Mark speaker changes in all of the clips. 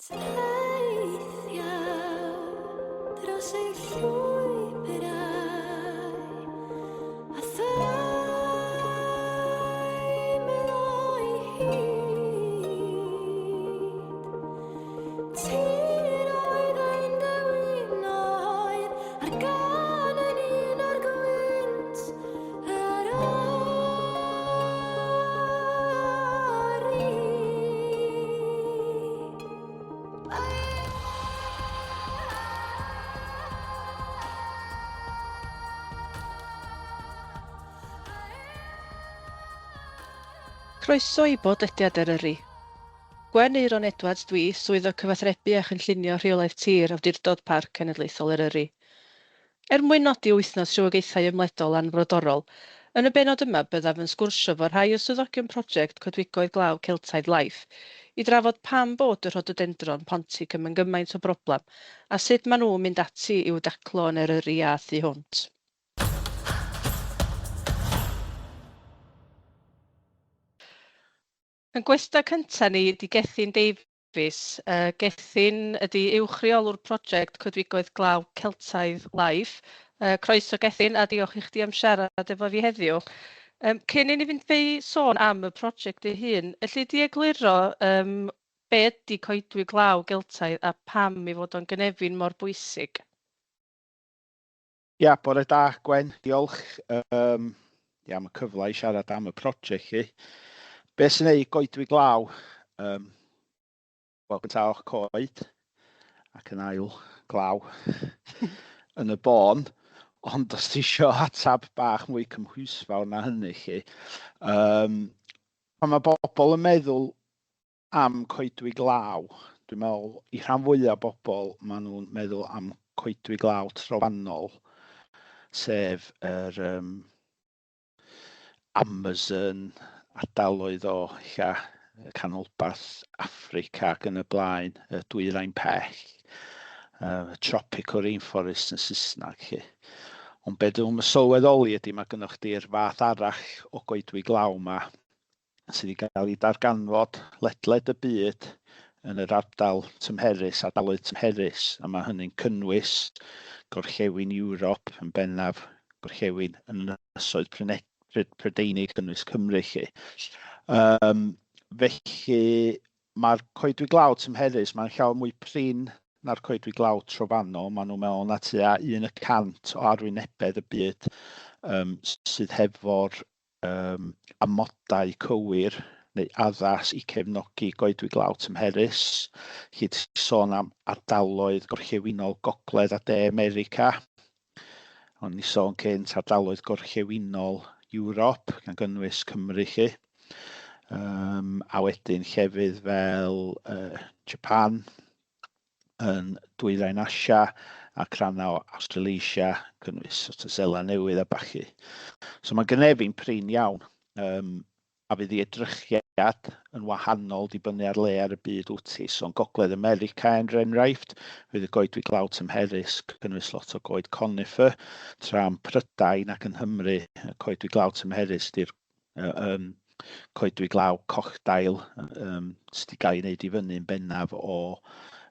Speaker 1: Teithiau dros ei llwybrau a theimlo'i hyd. Tiroedd ein dewinoedd a'r gân yn un o'r gwynt yr
Speaker 2: Croeso i Bodlediad Eryri. Gwen Euron Edwards dwi, Swyddog Cyfathrebu a Chynllunio Rheolaeth Tir Awdurdod Parc Cenedlaethol Eryri. Er mwyn nodi Wythnos Rhywogaethau Ymledol Anfrodorol, yn y bennod yma byddaf yn sgwrsio 'fo rhai o swyddogion prosiect Coedwigoedd Glaw Celtaidd Life i drafod pam bod y rhododendron ponticum yn gymaint o broblem a sut maen nhw'n mynd ati i'w daclo yn Eryri a thu hwnt. Ein gwestai cyntaf ni ydy Gethin Davies. Davies. Gethin ydy uwch reolwr prosiect Coedwigoedd Glaw Celtaidd Life. Croeso Gethin a diolch i chdi am siarad efo fi heddiw. Cyn i ni fynd fe sôn am y prosiect ei hun, elli di egluro um, be ydy Coedwig Glaw Geltaidd a pam ei fod o'n gynefin mor bwysig?
Speaker 3: Ia, bore da Gwen, diolch um, ia, am y cyfle i siarad am y prosiect chi. Be sy'n ei goedwig glaw? Um, Wel, gyntaf o'ch coed ac yn ail glaw yn y bôn. Ond os ti isio ateb bach mwy cymhwysfawr na hynny chi, um, pan mae bobl yn meddwl am coedwig law, dwi'n meddwl i rhan fwyaf o bobl maen nhw'n meddwl am coedwig law trofannol, sef yr um, Amazon, ardaloedd o ella canolbarth Affrica ac yn y blaen, y dwyrain pell, uh, tropical rainforest yn Saesneg. Chi. Ond be dwi'n sylweddoli ydy mae gynnwch chi'r fath arall o goedwig law yma sydd wedi cael ei darganfod ledled y byd yn yr ardal tymherus, ardaloedd tymherus, a mae hynny'n cynnwys gorllewin Ewrop yn bennaf, gorllewin ynysoedd Prydeinig, cynnwys Cymru 'lly. Um, felly mae'r coedwig glaw tymherus, mae'n llawer mwy prin na'r coedwig glaw trofannol. Maen nhw'n meddwl na tua 1% o arwynebedd y byd um, sydd hefo'r um, amodau cywir neu addas i cefnogi goedwig law tymherus. Lle ti'n sôn am ardaloedd gorllewinol Gogledd a De America. Ond ni sôn cynt ardaloedd gorllewinol Ewrop, gan gynnwys Cymru chi. Um, a wedyn llefydd fel uh, Japan, yn Dwyrain Asia ac rhannau o Australasia, cynnwys sort of Seland Newydd a ballu. So mae gynefin prin iawn, um, a fydd ei edrychiad yn wahanol dibynnu ar le ar y byd wyt ti. So yn Gogledd America, er enghraifft, fydd y goedwig glaw tymherus cynnwys lot o goed conifer, tra yn Prydain ac yn Nghymru, y coedwig glaw tymherus ydy'r um, coedwig glaw cochdail um, sydd wedi cael ei wneud i fyny yn bennaf o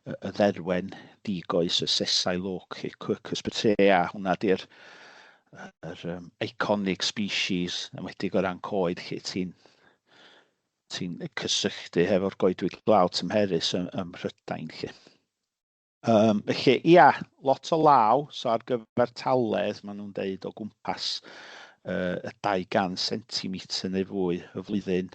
Speaker 3: y dderwen digoes, y sessile oak, Quercus petraea, hwnna di'r yr, um, iconic species, enwedig o ran coed lle ti'n ti cysylltu hefo'r goedwig glaw tymherus ym, ym Mhrydain. Lle. Um, felly, ia, lot o law, so ar gyfer taledd, maen nhw'n deud o gwmpas uh, y 200 cm neu fwy y flwyddyn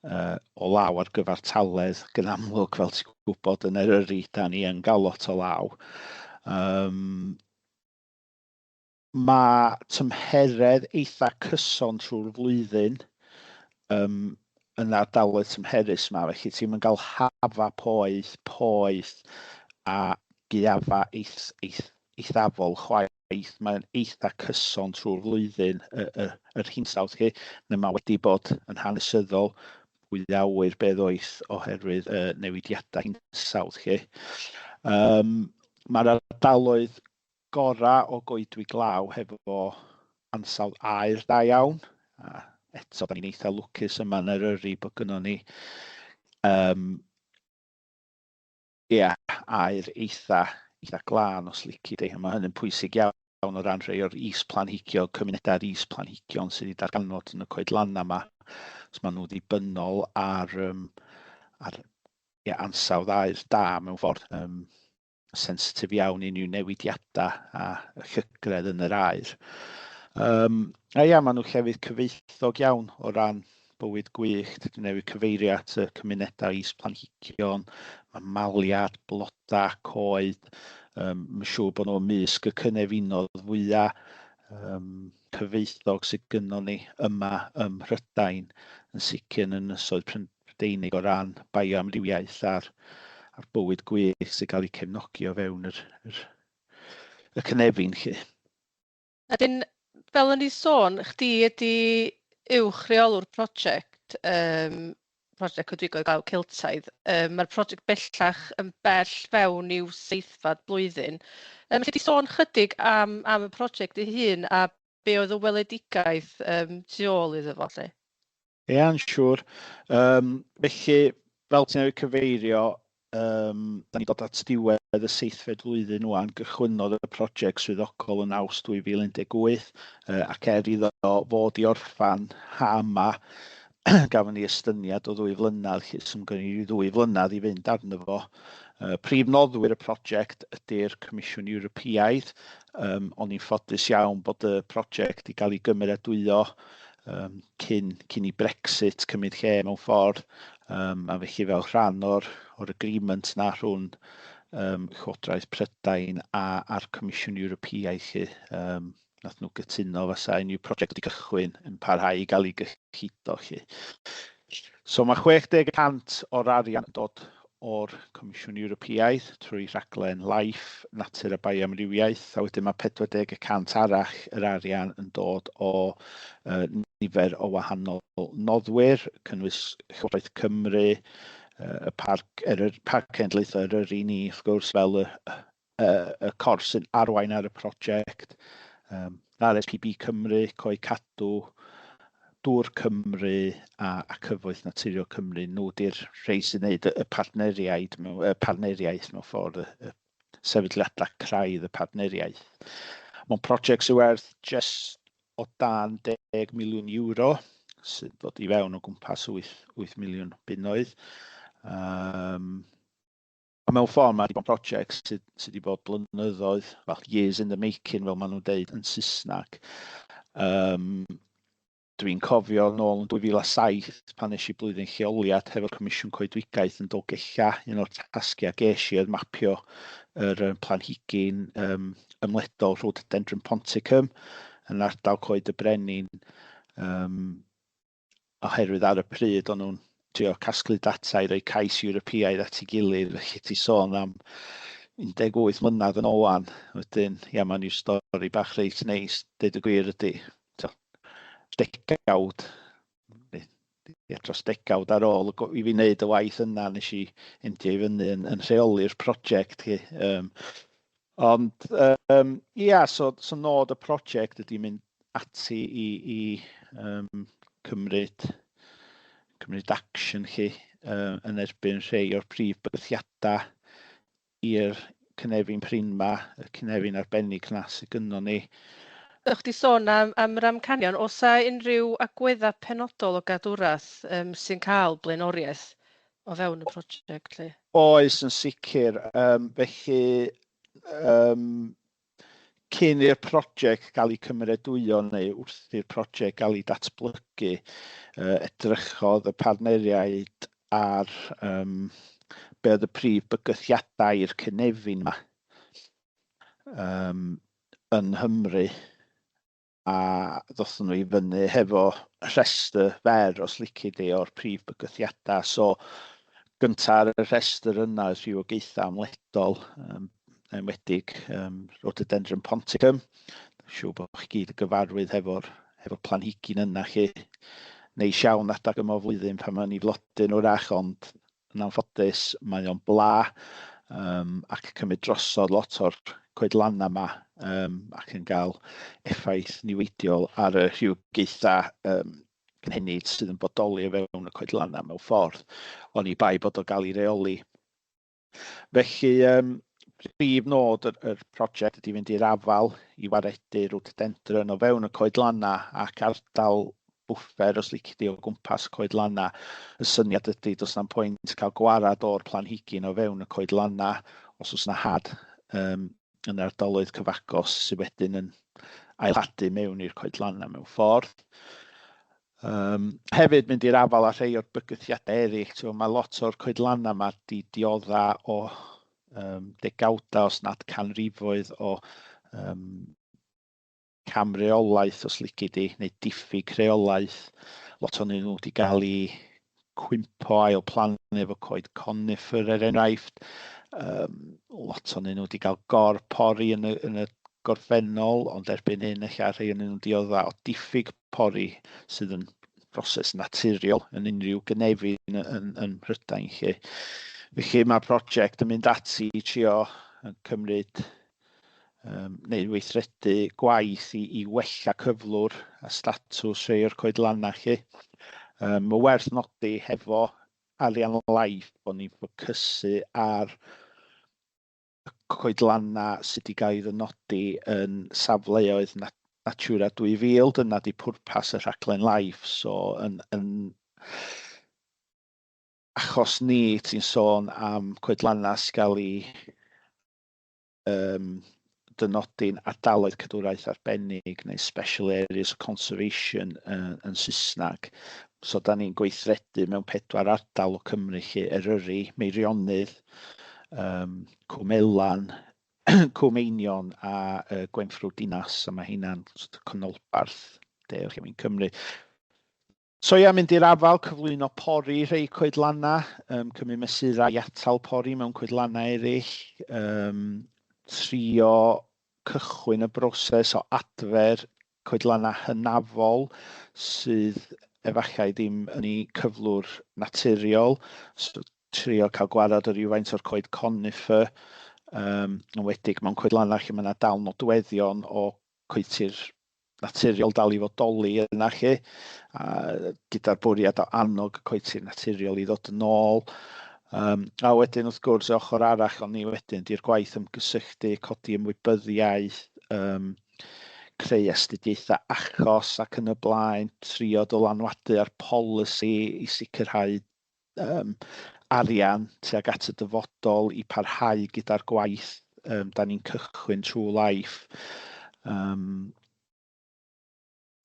Speaker 3: uh, o law ar gyfer taledd, gan amlwg, fel ti'n gwybod, yn Eryri, da ni yn gael lot o law. Um, Mae tymheredd eitha cyson trwy'r flwyddyn um, yn ardaloedd tymherus yma, felly ti'n mynd gael hafa poeth, poeth a gaeafa eith, eith, eithafol chwaith. Mae'n eitha cyson trwy'r flwyddyn y, y, yr hinsawdd chi, neu mae wedi bod yn hanesyddol pwy a ŵyr be ddoeth oherwydd y newidiadau hinsawdd chi. Um, Mae'r ardaloedd gorau o goedwig law hefo ansawdd aer da iawn. A eto, da ni'n eitha lwcus yma yn Eryri bod gynnon ni um, Ia, aer eitha, eitha glân os lici di, a mae hynny'n pwysig iawn o ran rhai o'r is-planhigion, cymunedau'r is-planhigion sydd wedi darganfod yn y coedlannau yma. So maen nhw'n ddibynnol ar, um, ar ia, ansawdd aer da mewn ffordd. Um, sensitif iawn i unrhyw newidiadau a llygredd yn yr aer. Um, a ia, maen nhw llefydd cyfoethog iawn o ran bywyd gwyllt. Dwi'n newydd cyfeirio at y cymunedau is-planhigion, mamaliad, blodau, coed. Um, mae'n siŵr bod nhw ymysg y cynefinodd fwyaf um, cyfoethog sydd gynnon ni yma ym Mhrydain, yn sicr yn ynysoedd Prydeinig o ran bioamrywiaeth a'r, a'r bywyd gwyllt sy'n cael ei cefnogi o fewn yr, yr, y cynefin 'lly.
Speaker 2: A dyn, fel o'n i sôn, chdi ydy uwch reolwr prosiect, um, prosiect Coedwigoedd Glaw Celtaidd. Um, Mae'r prosiect bellach yn bell fewn i'w seithfed blwyddyn. Um, Felly di sôn chydig am, am y prosiect ei hun a be oedd y weledigaeth um, tu ôl iddo fo, lle?
Speaker 3: Ia'n siŵr. Um, felly, fel ti'n newydd cyfeirio, um, da ni dod at diwedd y seithfed flwyddyn wan, gychwynnodd y prosiect swyddogol yn Awst 2018, uh, ac er iddo fod i orffan ha yma, gafon ni estyniad o ddwy flynedd, lle sy'n gen i ddwy flynedd i fynd arno fo. Uh, prif noddwyr y prosiect ydy'r Comisiwn Ewropeaidd, um, o'n i'n ffodus iawn bod y prosiect i gael ei gymeradwyo um, cyn, cyn i Brexit cymryd lle mewn ffordd, um, a felly fel rhan o'r, or agreement na rhwng um, Llywodraeth Prydain a, a'r Comisiwn Ewropeaidd lle, um, nath nhw gytuno fysa unrhyw prosiect wedi cychwyn yn parhau i gael ei gyllido lle. So mae 60% o'r arian yn dod o'r Comisiwn Ewropeaidd trwy rhaglen LIFE, Natur a Bioamrywiaeth, a wedyn mae 40 y cant arall yr arian yn dod o uh, nifer o wahanol noddwyr, cynnwys Llywodraeth Cymru, uh, y Parc, er, Parc Cenedlaethol Eryri ni, wrth gwrs, fel y, y, y corff sy'n arwain ar y prosiect, um, RSPB Cymru, Coed Cadw, Dŵr Cymru a, a Cyfoeth Naturiol Cymru, nhw di'r rhai sy'n gwneud y, y partneriaid, y partneriaeth mewn ffordd, y, y sefydliadau craidd y partneriaeth. Mae'n prosiect sy'n werth just o dan 10 miliwn euro, sy'n dod i fewn o gwmpas 8, 8 miliwn bunnoedd. Um, A mewn ffordd mae wedi bod yn prosiect sydd, sydd wedi bod blynyddoedd, well, years in the making fel maen nhw'n deud yn Saesneg. Um, dwi'n cofio nôl yn 2007 pan nes i blwyddyn lleoliad hefo'r Comisiwn Coedwigaeth yn Dolgellau, un o'r tasgiau ges i oedd mapio yr um, planhigyn um, ymledol Rhododendron ponticum yn ardal Coed y Brenin. Um, oherwydd ar y pryd o'n nhw'n trio casglu data i roi cais Ewropeaidd at ei gilydd, felly ti sôn am 18 mlynedd yn ôl wan. Wedyn, ia, mae'n i'w stori bach reit neis, deud y gwir ydy, degawd, ia, dros degawd ar ôl i fi wneud y waith yna, nes i endio i fyny yn, yn rheoli'r prosiect. Um, Ond um, ia, so, so nod y prosiect ydy mynd ati i, i um, cymryd, cymryd action chi uh, yn erbyn rhai o'r prif bygythiadau i'r cynefin prin ma, y cynefin arbennig na sydd gynnon ni.
Speaker 2: O'ch chdi sôn am, am yr amcanion, oes 'na unrhyw agweddau penodol o gadwraeth um, sy'n cael blaenoriaeth o fewn y prosiect 'lly?
Speaker 3: Oes, yn sicr. Um, felly, um, cyn i'r prosiect gael ei cymeradwyo neu wrth i'r prosiect gael ei datblygu, uh, edrychodd y partneriaid ar um, be oedd y prif bygythiadau i'r cynefin yma um, yn Nghymru a ddothon nhw i fyny hefo rhestr fer, os lici di, o'r prif bygythiadau. So, gyntaf ar y rhestr yna oedd rhywogaethau ymledol, um, enwedig um, Rhododendron ponticum. Siŵr bod chi gyd yn gyfarwydd hefo'r hefo planhigyn yna chi. Neis iawn adag yma o flwyddyn pan mae'n i flodyn wrach, ond Yn anffodus, mae o'n bla um, ac cymryd drosodd lot o'r coedlannau yma um, ac yn cael effaith niweidiol ar y rhywogaethau um, cynhenid sydd yn bodoli o fewn y coedlannau mewn ffordd, oni bai bod o'n gael ei reoli. Felly, um, prif nod yr, yr prosiect ydy fynd i'r afael i waredu rhododendron o fewn y coedlannau ac ardal bwffer, os lici di, o gwmpas y coedlannau. Y syniad ydy, does na'm pwynt cael gwarad o'r planhigyn o fewn y coedlannau os oes 'na had um, yn yr ardaloedd cyfagos sydd wedyn yn ailhadu mewn i'r coedlannau mewn ffordd. Um, hefyd mynd i'r afael â rhai o'r bygythiadau eraill. So, mae lot o'r coedlannau yma di diodda o um, degawdau, os nad canrifoedd o um, camreolaeth, os lici di, neu diffyg rheolaeth. Lot o'n nhw wedi cael eu cwympo ail plannu efo coed conifer er enghraifft. Um, lot o'n nhw wedi cael gor-pori yn y, yn y gorffennol, ond erbyn hyn ella rhai o'n nhw'n diodda o diffyg pori sydd yn broses naturiol yn unrhyw gynefin yn, yn, yn Mhrydain. Lle. Felly mae'r prosiect yn mynd ati i trio yn cymryd um, neu weithredu gwaith i, i wella cyflwr a statws rhai o'r coedlannau lle. Um, mae werth nodi hefo arian life bod ni'n ffocysu ar y coedlannau sydd wedi cael ei ddynodi yn safleoedd Natura 2000, dyna di pwrpas y rhaglen Life. So yn, yn achos ni, ti'n sôn am coedlannau sy'n cael ei um, dynodi'n ardaloedd cadwraeth arbennig neu Special Areas of Conservation uh, yn Saesneg. So da ni'n gweithredu mewn pedwar ardal o Cymru lle Eryri, Meirionnydd, um, Cwm Elan, Cwm Einion a uh, Gwenffrwd Dinas, a mae heina'n sort of canolbarth de orllewin Cymru. So ia, mynd i'r afael, cyflwyno pori rhei coedlannau, um, cymryd mesurau i atal pori mewn coedlannau eraill, um, trio cychwyn y broses o adfer coedlannau hynafol sydd efallai ddim yn eu cyflwr naturiol. So, trio cael gwared o rywfaint o'r coed conifer, um, yn wedig mewn coedlannau lle mae yna dal nodweddion o coetir naturiol dal i fodoli yna 'lly, a gyda'r bwriad o annog y coetir naturiol i ddod yn ôl. Um, a wedyn wrth gwrs, y ochr arall o'n ni wedyn, di'r gwaith ymgysylltu, codi ymwybyddiaeth, um, creu astudiaethau achos ac yn y blaen, trio dylanwadu ar polisi i sicrhau um, arian tuag at y dyfodol i parhau gyda'r gwaith um, da ni'n cychwyn trwy life. Um,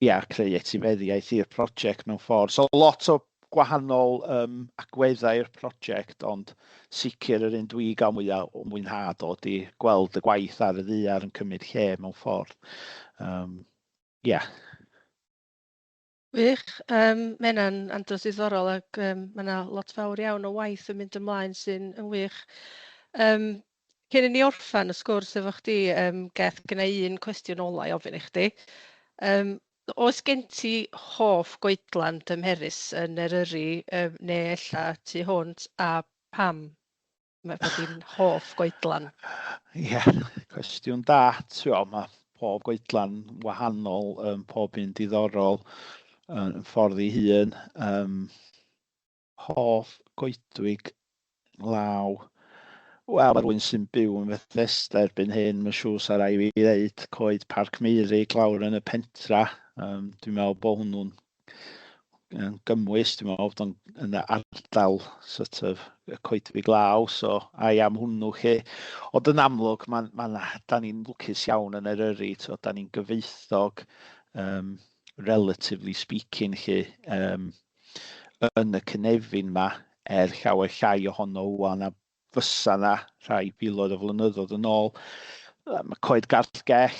Speaker 3: ia, creu etifeddiaeth i'r prosiect mewn ffordd. So lot o gwahanol um, agweddau i'r prosiect, ond sicr yr un dwi gael mwyaf o mwynhad o ydy gweld y gwaith ar y ddaear yn cymryd lle mewn ffordd. Um, yeah.
Speaker 2: Wych. Yym, mae hynna'n andros ddiddorol ac yym, mae 'na lot fawr iawn o waith yn mynd ymlaen sy'n yn wych. Yym, cyn i ni orffen y sgwrs efo chdi, yym, Geth, genna i un cwestiwn ola i ofyn i chdi. Yym, oes gen ti hoff goedlan dymherus yn Eryri, yym, neu ella tu hwnt, a pam? Mae bod hi'n hoff goedlan.
Speaker 3: Ie, yeah, cwestiwn da. Ti'n mae pob goedlan wahanol, um, pob un diddorol yn ffordd ei hun. Um, hoff goedwig law. Wel, mae rhywun sy'n byw yn Fethesda erbyn hyn, mae'n siŵr sa rai fi ddeud, coed Parc Meirig lawr yn y pentra. Um, dwi'n meddwl bod hwnnw'n yn gymwys, dwi'n meddwl bod o'n yn y ardal sort of y coedwig law, so ai am hwnnw lle. Ond yn amlwg, ma, ma na, da ni'n lwcus iawn yn Eryri, so, da ni'n gyfoethog, um, relatively speaking, lle, um, yn y cynefin ma, er llawer llai ohono ŵan a fysa 'na rhai filoedd o flynyddoedd yn ôl. Mae coed Garthgell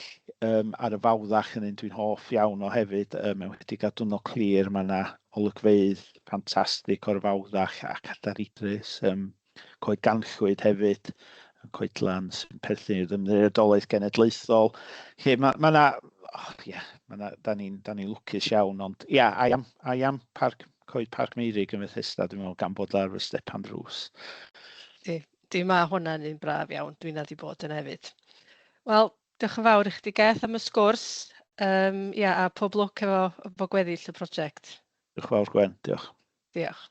Speaker 3: um, ar y Fawddach yn un dwi'n hoff iawn o hefyd, um, enwedig ar diwrnod clir, mae yna olygfeydd ffantastig o'r Fawddach a Cadair Idris, um, coed Ganllwyd hefyd, coedlan sy'n perthyn i'r Ymddiriedolaeth Genedlaethol. Lle mae ma yna, oh, yeah, ma na, da ni'n ni lwcus iawn, ond ia, yeah, I am, I am Parc Coed Parc Meurig yn Fethesda, dwi'n meddwl, gan bod ar fy stepan drws.
Speaker 2: Di, di mae hwnna'n un braf iawn. Dwi'n wedi bod yn hefyd. Wel, diolch yn fawr i chdi Geth am y sgwrs. Um, ia, a pob lwc efo, efo gweddill y prosiect.
Speaker 3: Diolch yn fawr Gwen, diolch.
Speaker 2: Diolch.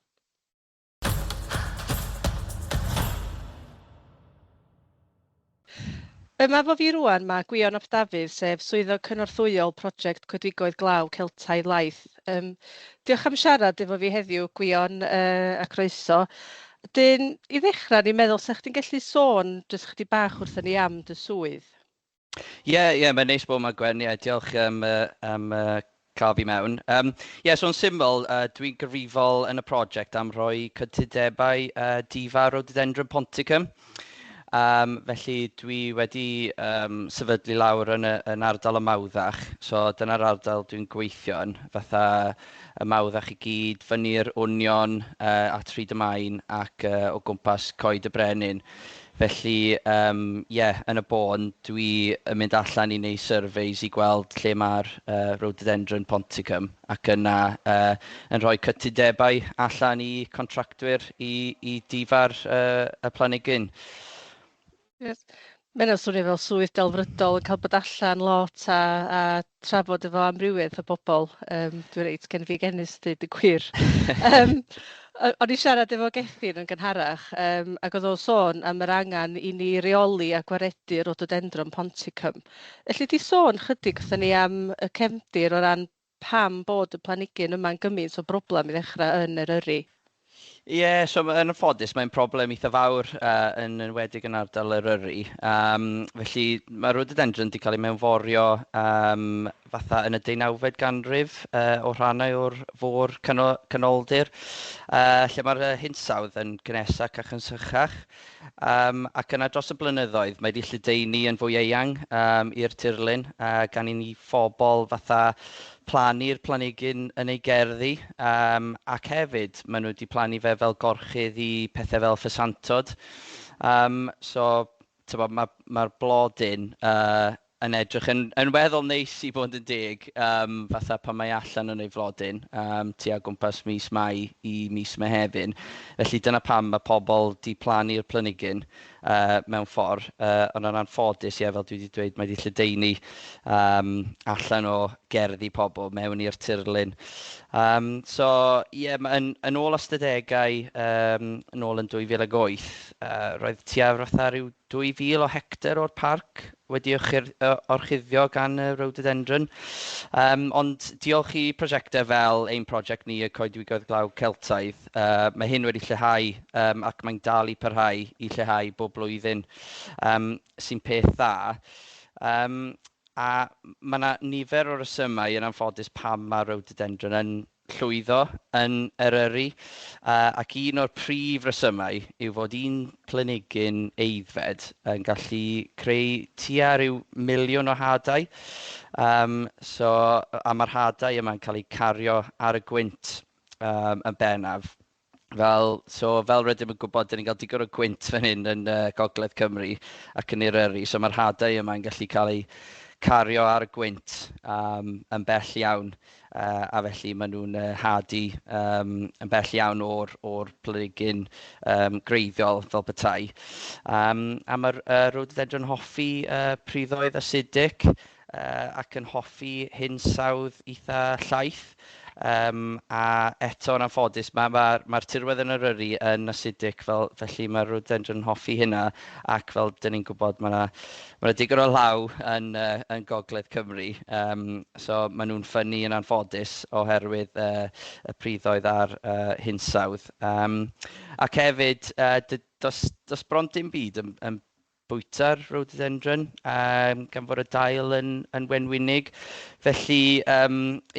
Speaker 2: Yma efo fi rŵan mae Gwion ap Dafydd, sef Swyddog Cynorthwyol Prosiect Coedwigoedd Glaw Celtaidd Laith. Diolch am siarad efo fi heddiw, Gwion, a croeso. Dyn, i ddechrau, ni'n meddwl 'sa chdi'n gallu sôn jyst chydig bach wrthon ni am dy swydd?
Speaker 4: Ie, yeah, mae'n neis bod yma, Gwen. Ie, diolch am cael fi mewn. Ie, so yn syml, dwi'n gyfrifol yn y prosiect am rhoi cytundebau difa Rhododendron ponticum. Felly dwi wedi sefydlu lawr yn ardal y Mawddach, so dyna'r ardal dwi'n gweithio yn, fatha y Mawddach i gyd, fyny'r Wnion at Rhyd y Main ac o gwmpas Coed y Brenin. Felly, ie, yn y bôn, dwi yn mynd allan i wneud surveys i gweld lle mae'r Rhododendron ponticum ac yna yn rhoi cytundebau allan i contractwyr i difa'r y planhigyn.
Speaker 2: Yes. Mae hynna'n swnio fel swydd delfrydol yn cael bod allan lot a trafod efo amrywiaeth o bobl. Dwi'n reit genfigennus, dweud y gwir. O'n i siarad efo Gethin yn gynharach ac oedd o'n sôn am yr angen i ni reoli a gwaredu Rhododendron ponticum. Elli di sôn chydig wrthon ni am y cefndir o ran pam bod y planhigyn yma'n gymaint o broblem i ddechrau yn Eryri?
Speaker 4: Ie, yeah, so yn anffodus mae'n broblem eitha fawr yn enwedig yn ardal Eryri. Felly mae rhododendron wedi cael ei mewnforio fatha yn y 19fed ganrif o rhannau o'r fôr canoldir, lle mae'r hinsawdd yn gynhesach ac yn sychach. Ac yna dros y blynyddoedd mae wedi lledaenu yn fwy eang i'r tirlun gan i ni phobl fatha plannu'r planhigyn yn ei gerddi ac hefyd maen nhw wedi plannu fe fel gorchudd i pethau fel ffesantod. So, mae'r ma blodyn yn edrych yn weddol neis i fod yn deg, fatha pan mae allan yn ei flodyn, tua gwmpas mis Mai i mis Mehefin. Felly dyna pam mae pobl 'di plannu'r planhigyn mewn ffordd. Ond yn anffodus, ie, fel dwi wedi dweud, mae wedi lledaenu allan o gerddi pobl mewn i'r tirlun. So, ie, yeah, yn ôl ystadegau, yn ôl yn 2008, roedd tua fatha rhyw 2,000 o hectar o'r parc wedi orchuddio gan y rhododendron. Ond diolch i prosiectau fel ein prosiect ni, y Coedwigoedd Glaw Celtaidd, mae hyn wedi lleihau ac mae'n dal i parhau i lleihau bob blwyddyn, sy'n peth dda. A mae yna nifer o resymau yn anffodus pam mae rhododendron yn llwyddo yn Eryri, ac un o'r prif resymau yw fod un planhigyn aeddfed yn gallu creu tua rhyw 1,000,000 o hadau. So, a mae'r hadau yma'n cael eu cario ar y gwynt yn bennaf. So fel rydym yn gwybod, dyn ni'n cael digon o gwynt fan hyn yn Gogledd Cymru ac yn Eryri, so mae'r hadau yma'n gallu cael eu cario ar y gwynt yn bell iawn, a felly maen nhw'n hadu yn bell iawn o'r planhigyn gwreiddiol fel petai. A mae'r rhododendron hoffi priddoedd asidic ac yn hoffi hinsawdd eitha llaith. A eto yn anffodus, mae'r ma tirwedd yn Eryri yn asidic, felly mae'r rhododendron yn hoffi hynna, ac fel dyn ni'n gwybod, mae yna ma digon o law yn Gogledd Cymru, so maen nhw'n ffynnu yn anffodus oherwydd y priddoedd a'r hinsawdd. Ac hefyd, does bron dim byd yn bwyta'r rhododendron, gan fod y dail yn wenwynig. Felly,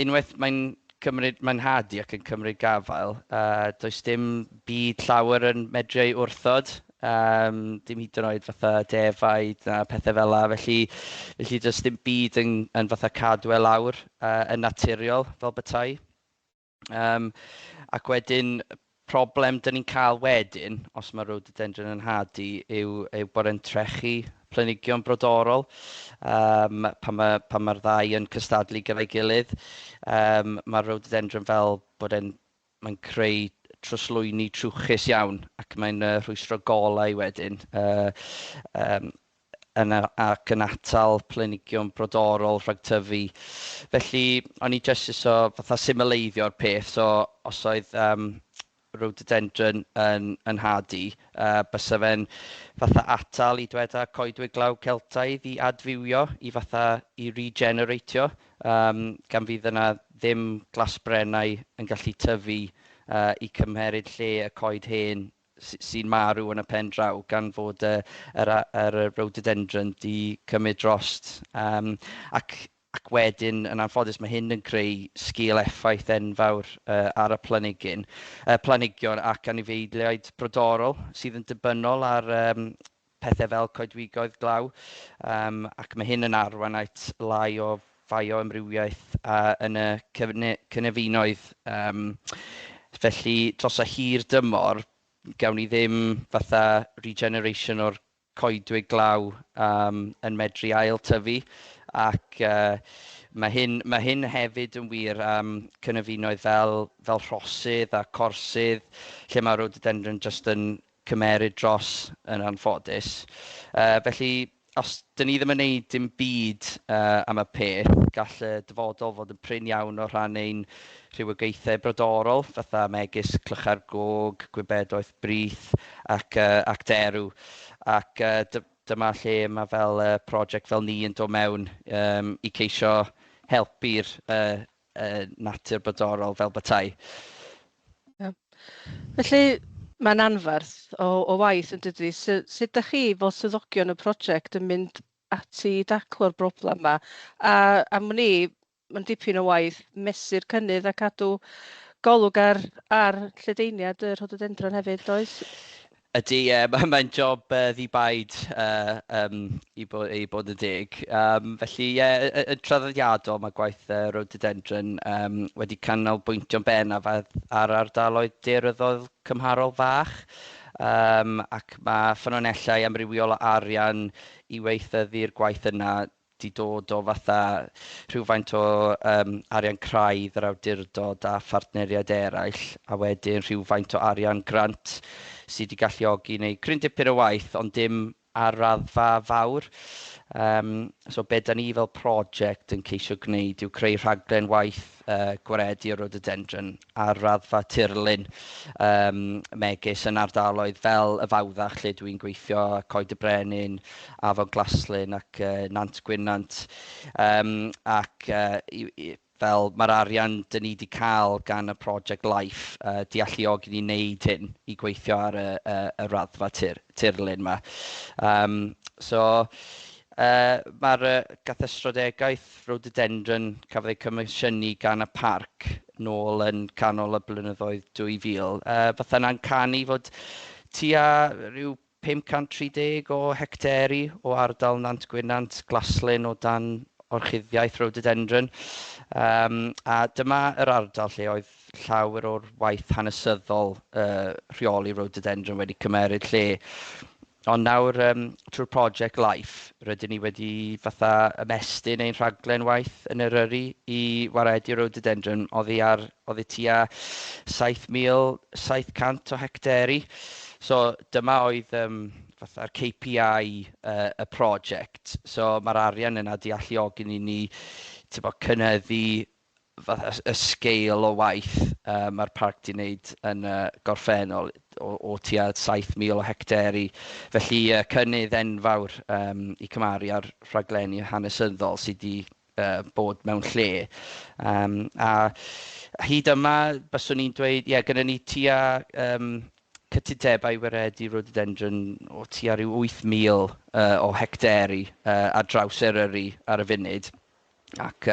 Speaker 4: unwaith mae'n hadu ac yn cymryd gafael, does dim byd llawer yn medru ei wrthod, dim hyd yn oed fatha defaid na pethau fel 'na. Felly does dim byd yn fatha cadw e lawr yn naturiol fel petai. Ac wedyn, problem dyn ni'n cael wedyn, os mae rhododendron yn hadu, yw bod e'n trechu planhigion brodorol pan mae'r ddau yn cystadlu gyda'i gilydd. Mae'r rhododendron fel bod e'n mae'n creu troslwyni trwchus iawn ac mae'n rhwystro golau wedyn ac yn atal planhigion brodorol rhag tyfu. Felly, o'n i jyst isio fatha symleiddio'r peth, so os oedd rhododendron yn, yn hadu, bysa fe'n fatha atal i dweda coedwig glaw Celtaidd i adfywio, i fatha i regeneratio, gan fydd yna ddim glasbrennau yn gallu tyfu i cymheryd lle y coed hen sy'n marw yn y pen draw gan fod y, yr, yr, yr rhododendron di cymryd drost. Ac, ac wedyn, yn anffodus, mae hyn yn creu sgil effaith enfawr ar y planhigyn, planhigion ac anifeiliaid brodorol sydd yn dibynnol ar pethau fel coedwigoedd glaw. Ac mae hyn yn arwain at lai o fioamrywiaeth yn y cynefinoedd. Felly, dros y hir dymor, gawn ni ddim fatha regeneration o'r coedwig glaw yn medru ail tyfu. Ac mae hyn, mae hyn hefyd yn wir am cynefinoedd fel, fel rhosydd a corsydd, lle mae rhododendron jyst yn cymeryd dros yn anffodus. Felly, os dyn ni ddim yn gwneud dim byd am y peth, gall y dyfodol fod yn prin iawn o rhan ein rhywogaethau brodorol, fatha megis clychau'r gog, gwybedoedd brith ac, ac derw. Ac dyma lle mae fel prosiect fel ni yn dod mewn i ceisio helpu'r natur brodorol fel bethau.
Speaker 2: Yeah. Felly, mae'n anferth o waith yn dydy. Sut, sut ydych chi fel swyddogion y prosiect yn mynd ati i daclo'r broblem yma? A am wn i, mae'n dipyn o waith mesur cynnydd a cadw golwg ar, ar lledaeniad y rhododendron hefyd, does?
Speaker 4: Ydy, ie, mae'n job ddi-baid i, bo, i bod yn deg. Felly, ie, yn traddodiadol mae gwaith rhododendron wedi canolbwyntio'n bennaf ar, ar ardaloedd daearyddol cymharol fach. Ac mae ffynonellau amrywiol o arian i weithyddu'r gwaith yna 'di dod o fatha rhywfaint o arian craidd yr awdurdod a phartneriaid eraill, a wedyn rhywfaint o arian grant sydd wedi galluogi wneud cryn dipyn o waith, ond dim ar raddfa fawr. So be da ni fel prosiect yn ceisio gwneud yw creu rhaglen waith gwaredu o rhododendron ar raddfa tirlun, megis yn ardaloedd fel y Fawddach lle dwi'n gweithio, Coed y Brenin, Afon Glaslyn ac Nant Gwynant. Ac i, fel mae'r arian dyn ni wedi cael gan y Project Life di alluogi ni wneud hyn i gweithio ar y, y, y raddfa tir, tirlun yma. So, mae'r gath y strategaeth rhododendron cafodd ei comisiynu gan y parc nôl yn canol y blynyddoedd 2000. Fatha na'n canu fod tua rhyw 530 o hecteri o ardal Nant Gwynant, Glaslyn o dan orchuddiaeth rhododendron. A dyma yr ardal lle oedd llawer o'r waith hanesyddol rheoli rhododendron wedi cymeryd lle. Ond nawr, trwy'r Project Life, rydyn ni wedi fatha ymestyn ein rhaglen waith yn Eryri i waredu rhododendron oddi ar oddi tua 7,700 o hecteri. So dyma oedd fatha'r KPI y prosiect. So mae'r arian yna di alluogi ni ni bo, cynyddu fatha y scale o waith mae'r parc di wneud yn gorffennol o tua 7,000 o hecteri. Felly cynnydd enfawr i cymharu ar rhaglenni hanesyddol sydd wedi bod mewn lle. A hyd yma, byswn i'n dweud, ie, yeah, gyda ni tua cytundebau waredu rhododendron o tua rhyw 8,000 o hecteri ar draws Eryri ar y funud. Ac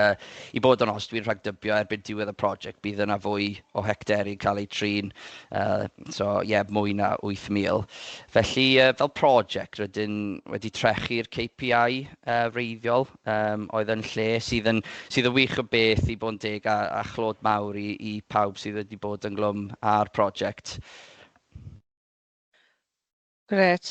Speaker 4: i bod yn onest, dwi'n rhagdybio erbyn diwedd y prosiect bydd yna fwy o hecteri yn cael eu trin. So ie, yeah, mwy na 8,000. Felly fel prosiect rydyn wedi trechu'r KPI wreiddiol oedd yn lle sydd yn, sydd yn wych o beth i bod yn deg a, a chlod mawr i, i pawb sydd wedi bod ynghlwm â'r prosiect.
Speaker 2: Grêt.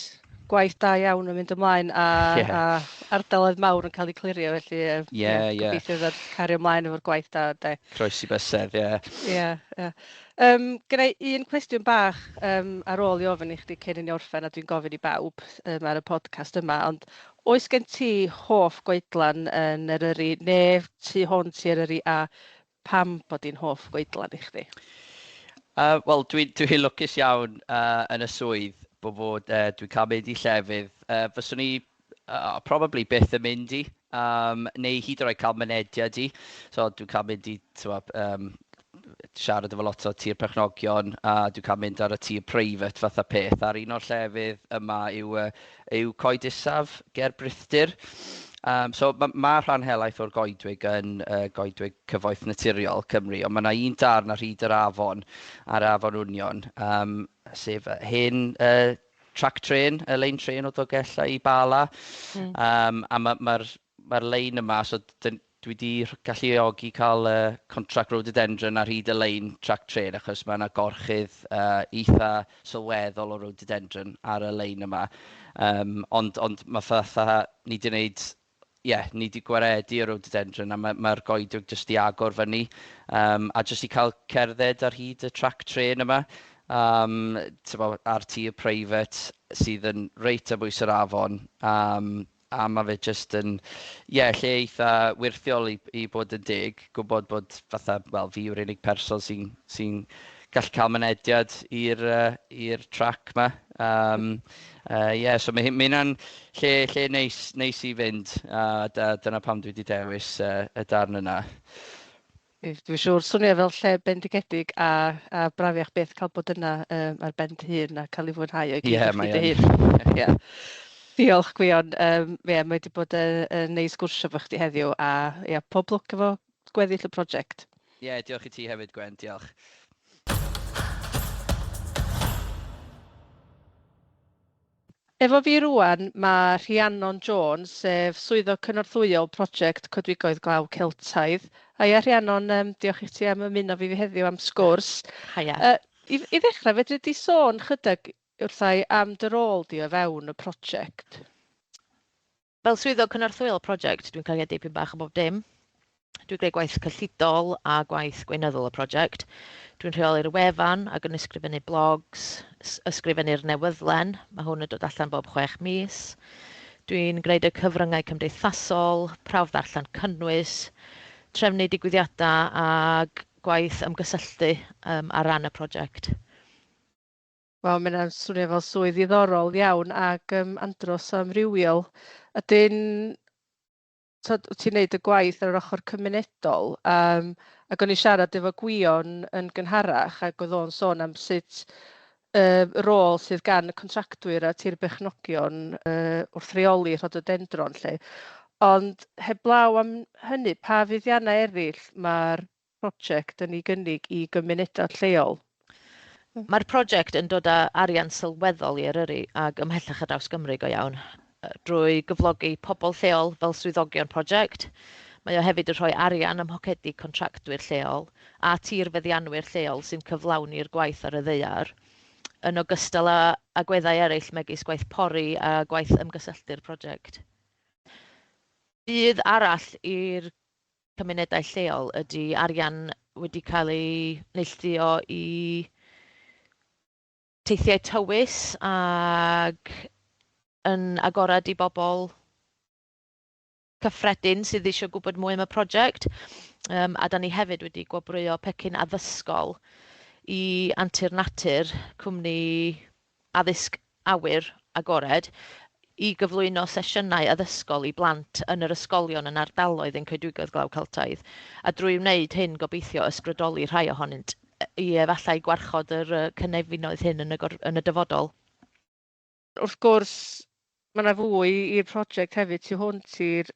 Speaker 2: Gwaith da iawn yn mynd ymlaen a, yeah. a ardaloedd mawr yn cael eu clirio, felly yeah, yeah, yeah. Gobeithio fydd cario ymlaen efo'r gwaith da. De.
Speaker 4: Croesi bysedd, ie.
Speaker 2: Ie, ie. Gyda i un cwestiwn bach ar ôl i ofyn i chdi cyn i ni orffen, a dwi'n gofyn i bawb ar y podcast yma, ond oes gen ti hoff goedlan yn Eryri, neu tu hwnt i Eryri, a pam bod hi'n hoff goedlan i chdi?
Speaker 4: Wel, dwi'n dwi lwcus iawn yn y swydd bod fod dwi'n cael mynd i llefydd fyswn i probably byth yn mynd i, neu hyd yn oed cael mynediad i. So dwi'n cael mynd i, tibod, siarad efo lot o tir perchnogion, a dwi'n cael mynd ar y tir preifat fath o peth. A'r un o'r llefydd yma yw, yw Coed Isaf ger Brithdir. So mae ma rhan helaeth o'r goedwig yn goedwig cyfoeth naturiol Cymru, ond mae yna un darn ar hyd yr afon, ar afon Wnion, sef hen track train, y lein trên o Dolgellau i Bala. A mae'r ma, ma, ma lein yma, so dyn, dwi wedi galluogi cael contract rhododendron ar hyd y lein track train, achos mae yna gorchudd eitha sylweddol o rhododendron ar y lein yma. Ond, ond mae fatha, ni wedi gwneud, ie, yeah, ni wedi gwaredu y rhododendron a mae'r ma goedwig jyst i agor fyny. A jyst i cael cerdded ar hyd y track train yma, t'bo, ar tir preifat sydd yn reit ar bwys yr afon. A mae fe jyst yn, ie, yeah, lle eitha wyrthiol i bod yn deg, gwybod bod fatha, wel, fi yw'r unig person sy'n sy gallu cael mynediad i'r i'r track 'ma. Yeah, so mae mae hynna'n lle, lle neis, neis i fynd, a dyna pam dwi wedi dewis y darn yna.
Speaker 2: Dwi'n siŵr, swnio fel lle bendigedig a brafiach beth cael bod yna ar ben dy hun a cael ei fwynhau o'i gyd
Speaker 4: yeah,
Speaker 2: chdi dy hun. Yeah. Diolch Gwion, yeah, mae wedi bod yn neis sgwrsio efo chdi heddiw a yeah, pob lwc efo gweddill y prosiect.
Speaker 4: Ie, yeah, diolch i ti hefyd Gwen, diolch.
Speaker 2: Efo fi rŵan mae Rhiannon Jones, sef Swyddog Cynorthwyol Prosiect Coedwigoedd Glaw Celtaidd. Haia Rhiannon, diolch i ti am ymuno fi heddiw am sgwrs.
Speaker 5: Haia.
Speaker 2: I ddechrau, fedri di sôn chydig wrtha i am dy rôl di o fewn y prosiect?
Speaker 5: Fel swyddog cynorthwyol prosiect, dwi'n cael ei dipyn bach o bob dim. Dwi'n gwneud gwaith cyllidol a gwaith gweinyddol y prosiect. Dwi'n rheoli'r wefan ac yn ysgrifennu blogs, ysgrifennu'r newyddlen. Mae hwn yn dod allan bob 6 mis. Dwi'n gwneud y cyfryngau cymdeithasol, prawf ddarllen cynnwys, trefnu digwyddiadau a gwaith ymgysylltu ar ran y prosiect.
Speaker 2: Wel, mae hynna'n swnio fel swydd ddiddorol iawn ac andros o amrywiol. Ydyn, tyd, wyt ti'n neud y gwaith ar yr ochr cymunedol, ac o'n i siarad efo Gwion yn gynharach ac oedd o'n sôn am sut rôl sydd gan y contractwyr a tirberchnogion wrth reoli rhododendron 'lly. Ond heblaw am hynny, pa fuddiannau eraill mae'r prosiect yn ei gynnig i gymunedau lleol?
Speaker 5: Mae'r prosiect yn dod â arian sylweddol i Eryri ac ymhellach ar draws Gymru go iawn, drwy gyflogi pobl lleol fel swyddogion prosiect. Mae o hefyd yn rhoi arian ym mhocedi contractwyr lleol a tirfeddianwyr lleol sy'n cyflawni'r gwaith ar y ddaear, yn ogystal â agweddau eraill megis gwaith pori a gwaith ymgysylltu'r prosiect. Budd arall i'r cymunedau lleol ydy arian wedi cael ei neilltuo i teithiau tywys ac yn agored i bobl cyffredin sydd eisiau gwybod mwy am y prosiect. A da ni hefyd wedi gwobrwyo pecyn addysgol i Antur Natur, cwmni addysg awyr agored, i gyflwyno sesiynau addysgol i blant yn yr ysgolion yn ardaloedd yn Coedwigoedd Glaw Celtaidd. A drwy wneud hyn, gobeithio ysbrydoli rhai ohonynt i efallai gwarchod yr cynefinoedd hyn yn y, yn y dyfodol.
Speaker 2: Wrth gwrs, mae yna fwy i'r prosiect hefyd tu hwnt i'r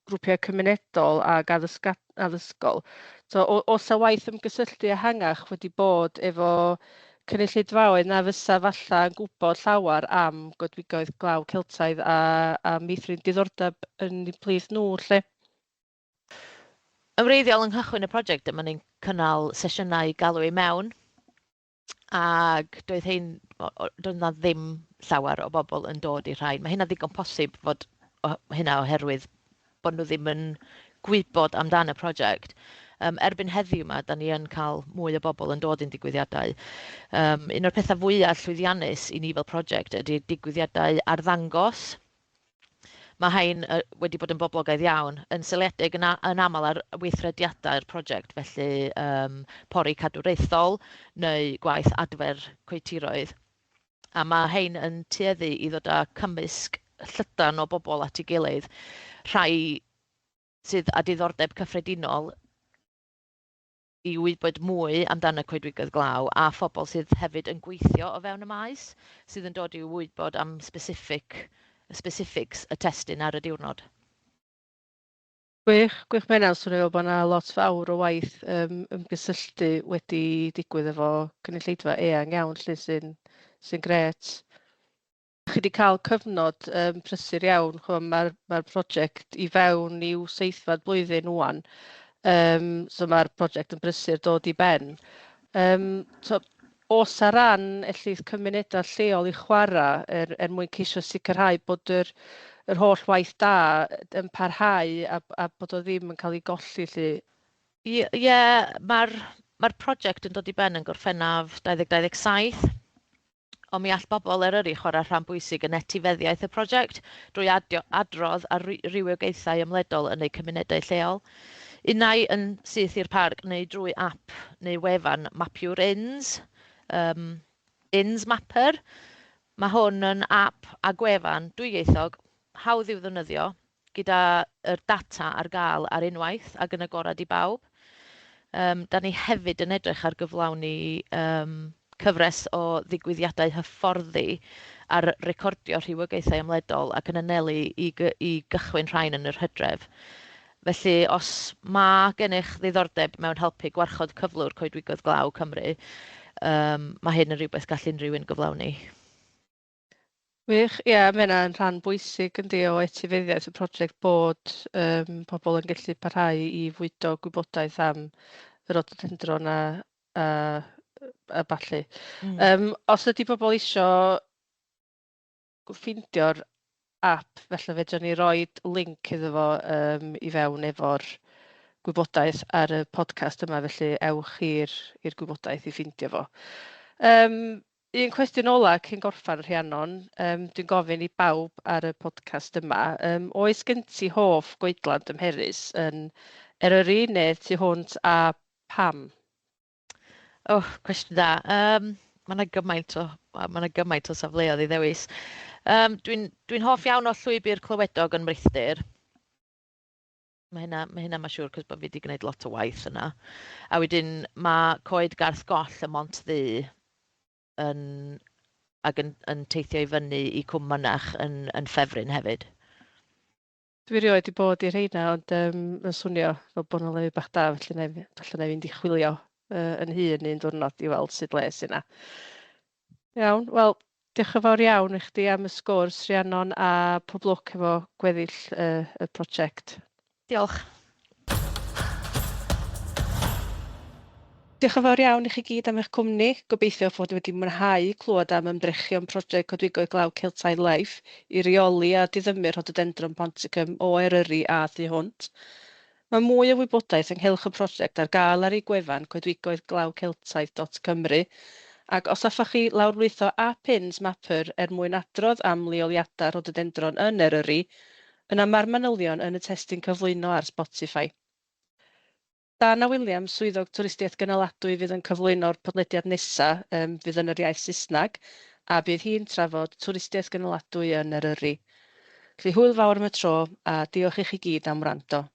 Speaker 2: grwpiau cymunedol ac addysgol. So, oes 'na waith ymgysylltu ehangach wedi bod efo cynulleidfaoedd na fysa falla yn gwybod llawer am goedwigoedd glaw Celtaidd a meithrin diddordeb yn eu plith nhw 'lly?
Speaker 5: Yn wreiddiol yng nghychwyn y prosiect, dyma ni'n cynnal sesiynau galw i mewn, ac doedd hein, doedd 'na ddim llawer o bobl yn dod i'r rhain. Mae hynna ddigon posib fod hynna oherwydd bod nhw ddim yn gwybod amdan y prosiect. Erbyn heddiw 'ma, da ni yn cael mwy o bobl yn dod i'n digwyddiadau. Un o'r pethau fwyaf llwyddiannus i ni fel prosiect ydy'r digwyddiadau arddangos. Mae rhain wedi bod yn boblogaidd iawn, yn seiliedig yn, yn aml ar weithrediadau'r prosiect, felly pori cadwraethol neu gwaith adfer coetiroedd. A mae rhain yn tueddu i ddod â cymysg llydan o bobl at ei gilydd, rhai sydd â diddordeb cyffredinol i wybod mwy amdan y coedwigoedd glaw a phobl sydd hefyd yn gweithio o fewn y maes, sydd yn dod i wybod am specific, specifics y testun ar y diwrnod.
Speaker 2: Gwych, gwych. Mae hynna'n swnio fel bod yna lot fawr o waith ymgysylltu wedi digwydd efo cynulleidfa eang iawn 'lly, sy'n sy grêt. Chi 'di cael cyfnod prysur iawn, chimod, mae'r mae prosiect i fewn i'w seithfed blwyddyn ŵan, so mae'r prosiect yn brysur dod i ben. So, oes 'na ran ellith cymunedau lleol i chwarae er mwyn ceisio sicrhau bod yr holl waith da yn parhau a bod o ddim yn cael ei golli 'lly?
Speaker 5: Ie, mae'r mae prosiect yn dod i ben yn Gorffennaf 2027. Ond mi all bobl Eryri chwarae rhan bwysig yn etifeddiaeth y prosiect drwy adio, adrodd ar rywogaethau ymledol yn eu cymunedau lleol. Unai yn syth i'r parc neu drwy app neu wefan Mapiwr Ins, Ins Mapper. Mae hwn yn app a gwefan dwyieithog, hawdd i'w ddefnyddio, gyda yr data ar gael ar unwaith ac yn agored i bawb. Da ni hefyd yn edrych ar gyflawni cyfres o ddigwyddiadau hyfforddi ar recordio rhywogaethau ymledol ac yn anelu i gychwyn rhain yn yr hydref. Felly, os mae gennych ddiddordeb mewn helpu gwarchod cyflwr coedwigoedd glaw Cymru, mae hyn yn rhywbeth gall unrhyw un gyflawni.
Speaker 2: Wych, ie, mae hynna'n rhan bwysig yndi o etifeddiaeth y prosiect bod pobl yn gallu parhau i fwydo gwybodaeth am y rhododendron a ballu. Os ydy pobl isio ffeindio'r app, felly fedrwn ni roid link iddo fo i fewn efo'r gwybodaeth ar y podcast yma, felly ewch i'r gwybodaeth i ffeindio fo. Un cwestiwn ola cyn gorffen, Rhiannon, dwi'n gofyn i bawb ar y podcast yma, oes gen ti hoff goedlan dymherus yn Eryri neu tu hwnt a pam?
Speaker 5: Oh, cwestiwn da. Mae 'na gymaint o, ma' 'na gymaint o safleoedd i ddewis. Dwi'n dwi hoff iawn o Llwybr Clywedog yn Mrythyr. Mae hynna mae'n siŵr, cos bod fi wedi gwneud lot o waith yna. A wedyn mae Coed Garth Goll y Mont Ddu yn, ac yn teithio i fyny i Cwm Mynach yn ffefryn hefyd.
Speaker 2: Dwi erioed wedi bod i'r rheina, ond mae'n swnio fel bod nhw'n lefydd bach da, felly falle na i fynd i chwilio yn hun un diwrnod i weld sut le sy'n yna. Iawn, wel, diolch yn fawr iawn i chdi am y sgwrs, Rhiannon, a pob lwc efo gweddill y prosiect.
Speaker 5: Diolch.
Speaker 2: Diolch yn fawr iawn i chi gyd am eich cwmni. Gobeithio fod wedi mwynhau clywed am ymdrechion prosiect Coedwigoedd Glaw Celtaidd Life i reoli a diddymu'r rhododendron ponticum o Eryri a thu hwnt. Mae mwy o wybodaeth ynghylch y prosiect ar gael ar ei gwefan coedwigoeddglawceltaidd.cymru, ac os hoffech chi lawrlwytho app Ins Mapper er mwyn adrodd am leoliadau rhododendron yn Eryri, yna mae'r manylion yn y testun cyflwyno ar Spotify. Dana Williams, swyddog twristiaeth gynaladwy, fydd yn cyflwyno'r podlediad nesaf, fydd yn yr iaith Saesneg, a bydd hi'n trafod twristiaeth gynaladwy yn Eryri. Felly hwyl fawr am y tro, a diolch i chi gyd am wrando.